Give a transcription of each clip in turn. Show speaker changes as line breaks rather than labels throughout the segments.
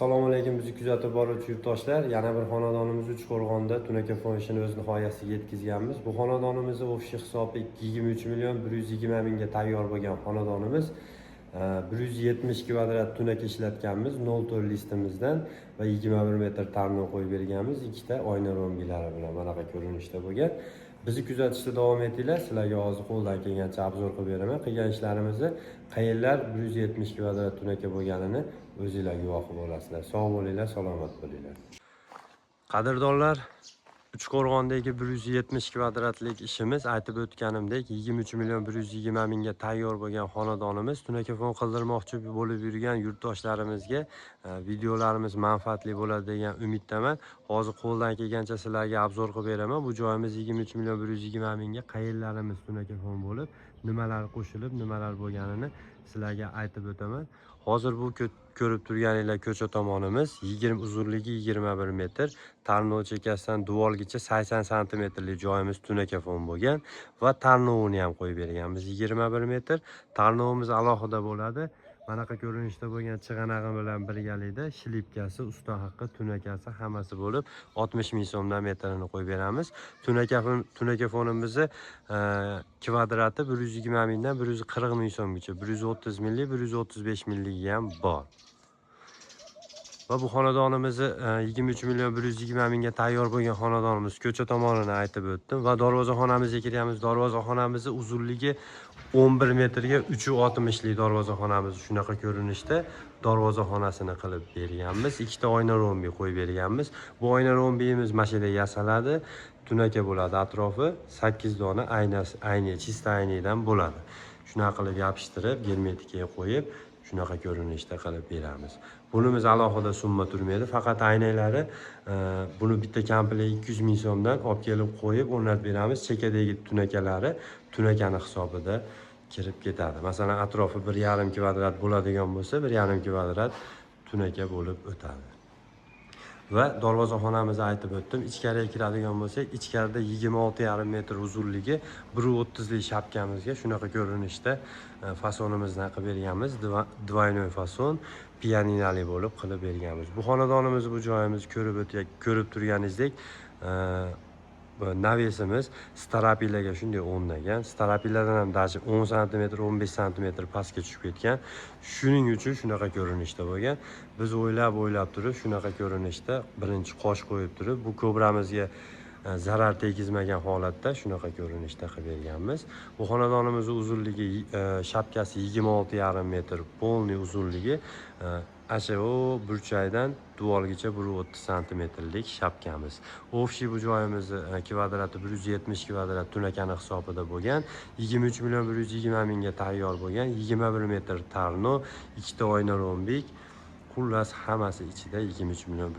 Assalomu alaykum, bizni kuzatib boruvchi yurtdoshlar. Yana bir xonadonimiz Uchqo'rg'onda Tunakafon ishini o'z nihoyasiga yetkazganmiz. Bu xonadonimizni общий hisobi 23 million 120 mingga tayyor bo'lgan xonadonimiz. 170 kvadrat tunaka ishlatganmiz 0,4 listimizdan va 21 metr tarnov qo'yib berganmiz, ikkita oyna rombilari bilan manaqa ko'rinishda bo'lgan. Bizni kuzatishda davom etinglar. Sizlarga hozir qo'ldan kelgancha обзор qilib beraman. Qilgan ishlarimizni, qayerlar 170 kvadrat tunaka bo'lganini o'zinglar guvohi bo'lasizlar. Sog' bo'linglar, salomat bo'linglar. Qadrdonlar, Uchqo'rg'ondagi 170 kvadratlik ishimiz, aytib o'tganimdek, 23 million 120 mingga tayyor bo'lgan xonadonimiz. Tunakafon qildirmoqchi bo'lib yurgan yurtdoshlarimizga videolarimiz manfaatli bo'ladi degan umiddaman. Hozir qo'ldan kelgancha sizlarga обзор qilib beraman. Bu joyimiz 23 million 120 mingga qayerlarimiz tunakafon bo'lib, nimalar qo'shilib, nimalar bo'lganini sizlarga aytib o'taman. Hozir bu ko'rib turganinglar ko'cha tomonimiz, 20 uzunligi 21 metr, tarnov chekkasidan devorgacha 80 santimetrlik joyimiz tunakafon bo'lgan va tarnovini ham qo'yib berganmiz 21 metr. Tarnovimiz alohida bo'ladi. Manaqa ko'rinishda bo'lgan chig'anag'i bilan birgalikda шлипка si, usta haqqi, tunakasi hammasi bo'lib 60 ming so'mdan metrini qo'yib beramiz. Tunakafonimizni kvadrati 120 mingdan 140 ming so'mgacha, 130 minglik, 135 mingligi ham bor. Va bu xonadonimizni 23 million 120 mingga tayyor bo'lgan xonadonimiz ko'cha tomonini aytib o'tdim va darvozaxonamizga kiryapmiz. Darvozaxonamizni uzunligi 11 metrga 3,60 lik darvozaxonamiz, shunaqa ko'rinishda darvozaxonasini qilib berganmiz. Ikkita oyna rombi qo'yib berganmiz. Bu oyna rombiyimiz mana shu yerda yasaladi. Tunaka bo'ladi atrofi, 8 dona aynasi, ayni чисто aynidan bo'ladi. Shunaqa qilib yopishtirib, germetikaga qo'yib, shunaqa ko'rinishda qilib beramiz. Bunimiz alohida summa turmaydi, faqat aynaklari buni bitta komplekt 200 ming so'mdan olib kelib qo'yib o'rnatib beramiz. Chekkadagi tunakalari tunakani hisobida kirib ketadi. Masalan, atrofi 1,5 kvadrat bo'ladigan bo'lsa, 1,5 kvadrat tunaka bo'lib o'tadi. Va darvozaxonamizni aytib o'tdim. Ichkariga kiradigan bo'lsak, ichkarida 26,5 metr uzunligi 1,30lik shapkamizga shunaqa ko'rinishda fasonimizni qilib berganmiz. Двойной fason, pianinali bo'lib qilib berganmiz. Bu xonadonimiz, bu joyimiz ko'rib turganingizdek, bu навес imiz стропила ga shunday o'rnagan. Стропила dan ham даже 10 santimetr, 15 santimetr pastga tushib ketgan. Shuning uchun shunaqa ko'rinishda bo'lgan. Biz o'ylab o'ylab turib shunaqa ko'rinishda birinchi qosh qo'yib turib, bu kobramizga zarar tegizmagan holatda shunaqa ko'rinishda qilib berganmiz. Bu xonadonimizni uzunligi, shapkasi 26,5 metr, полный uzunligi ana u burchakdan devorgacha 1,30 santimetrlik shapkamiz. Общий bu joyimizni kvadrati 170 kvadrat tunakani hisobida bo'lgan, 23 million 120 mingga tayyor bo'lgan, 21 metr tarno, ikkita oyna rombik, xullas hammasi ichida 23 million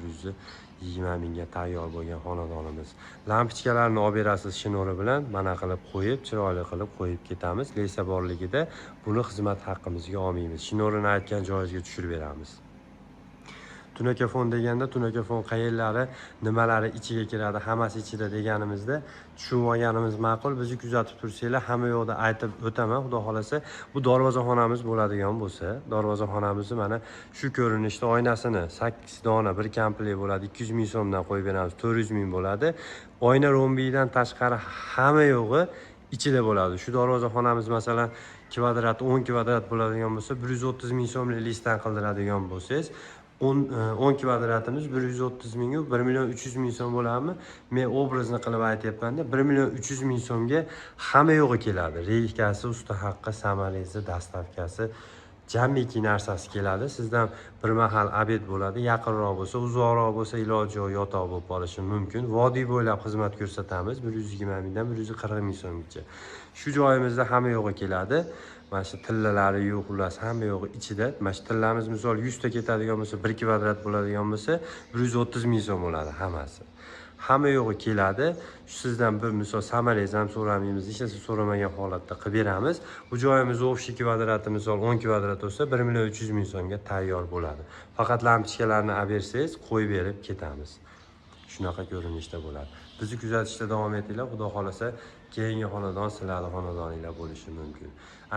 120 mingga tayyor bo'lgan xonadonimiz. Lampochkalarni olib berasiz shinori bilan, mana qilib qo'yib, chiroyli qilib qo'yib ketamiz. Леса borligida buni xizmat haqqimizga olmaymiz. Shinorini aytgan joyingizga tushirib beramiz. Tunakafon deganda tunakafon qayerlari, nimalari ichiga kiradi, hammasi ichida deganimizda tushunib olganimiz ma'qul. Bizni kuzatib tursanglar, hamma yoqda aytib o'taman, xudo xohlasa. Bu darvozaxonamiz bo'ladigan bo'lsa, darvozaxonamizni mana shu ko'rinishda oynasini 8 dona bir komplekt bo'ladi, 200 ming so'mdan qo'yib beramiz, 400 ming bo'ladi. Oyna rombidan tashqari hamma yo'g'i ichida bo'ladi. Shu darvozaxonamiz, masalan, kvadrat 10 kvadrat bo'ladigan bo'lsa, 130 ming so'mlik listdan qildiradigan bo'lsangiz, 10 kvadratimiz 130 mingu 1 million 300 ming so'm bo'ladimi? Men obrazni qilib aytyapmanda, 1 million 300 ming so'mga hamma yo'g'i keladi. Рейка si, usta haqqi, саморез i, доставка si, jamiki narsasi keladi. Sizdan bir mahal обед bo'ladi. Yaqinroq bo'lsa, uzoqroq bo'lsa, iloji yo'q, yotoq bo'lib qolishi mumkin. Vodiy bo'ylab xizmat ko'rsatamiz 120 mingdan 140 ming so'mgacha. Shu joyimizda hamma yo'g'i keladi. Mana shu tillalari yo'q, xullas hamma yo'g'i ichida. Mana shu tillamiz, misol, 100 ta ketadigan bo'lsa, 1 kvadrat bo'ladigan bo'lsa, 130 ming so'm bo'ladi hammasi. Hamma yo'g'i keladi. Shu sizdan bir misol саморез ham so'ramaymiz, hech narsa so'ramagan holatda qilib beramiz. Bu joyimiz общий kvadrati, misol, 10 kvadrat bo'lsa, 1 million 300 ming so'mga tayyor bo'ladi. Faqat lampochkalarni olib bersangiz, qo'yib berib ketamiz. Shunaqa ko'rinishda bo'ladi. Bizni kuzatishda davom etinglar. Xudo xohlasa, keyingi xonadon sizlarni xonadoninglar bo'lishi mumkin.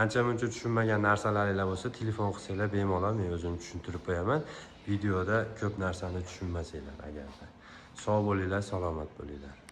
Ancha muncha tushunmagan narsalaringlar bo'lsa, telefon qilsanglar, bemalol men o'zim tushuntirib qo'yaman. Videoda ko'p narsani tushunmasanglar agarda. Sog' bo'linglar, salomat bo'linglar.